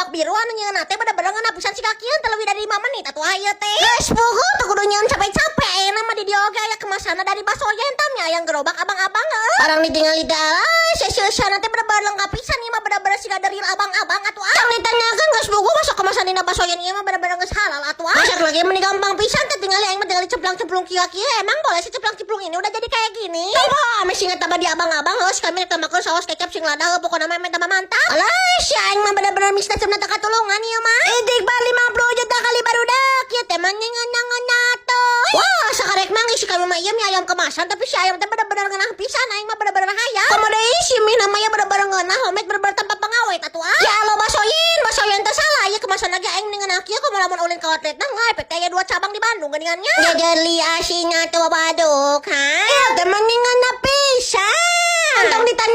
gerobak biru anu nyieunna teh bener-bener ngeunah pisan siga kieu teh leuwih dari 5 menit atuh ieu teh. Geus puguh teu kudu nyieun capek-capek, ayeuna mah di dieu oge aya kemasanna dari Basoyen tah, mie ayam gerobak abang-abang heuh. Barang ditinggali teh, alah, seuseusana teh bener-bener lengkap pisan ieu mah, bener-bener siga dari abang-abang atuh ah. Tong ditanyakeun, geus puguh masuk kemasan dina Basoyen ieu mah bener-bener geus halal atuh ah. Masak lagi meni gampang pisan teh, tinggali aing mah tinggal ceplang-ceplung kieu-kieu. Emang boleh sih ceplang-ceplung ini udah jadi kayak gini. Tunggu, ame sing tambah di abang-abang heuh, kami tambahkeun saus kecap sing lada heuh, pokona mah tambah mantap. Alah, si aing mah bener-bener misna cenah teu katulungan ieu mah. Idik bar 50 juta kali barudak ieu teh mah ngeunah tuh. Wah, sakarek mah isi kami mah ieu mie ayam kemasan, tapi si ayam teh bener-bener ngeunah pisan, aing mah bener-bener hayang. Komo deui si mie namanya bener-bener ngeunah, homemade, bener-bener tanpa pengawet atuh ah. Ya Allah, Basoyin, Basoyin teh salah ieu kemasan lagi aing ngeunah kieu, komo lamun ulin ka outlet nah ngepek teh aya dua cabang di Bandung geuningan nya. Jajeli asinna tuh baduk ha. Ieu teh mah ngeunah pisan. Entong ditanya.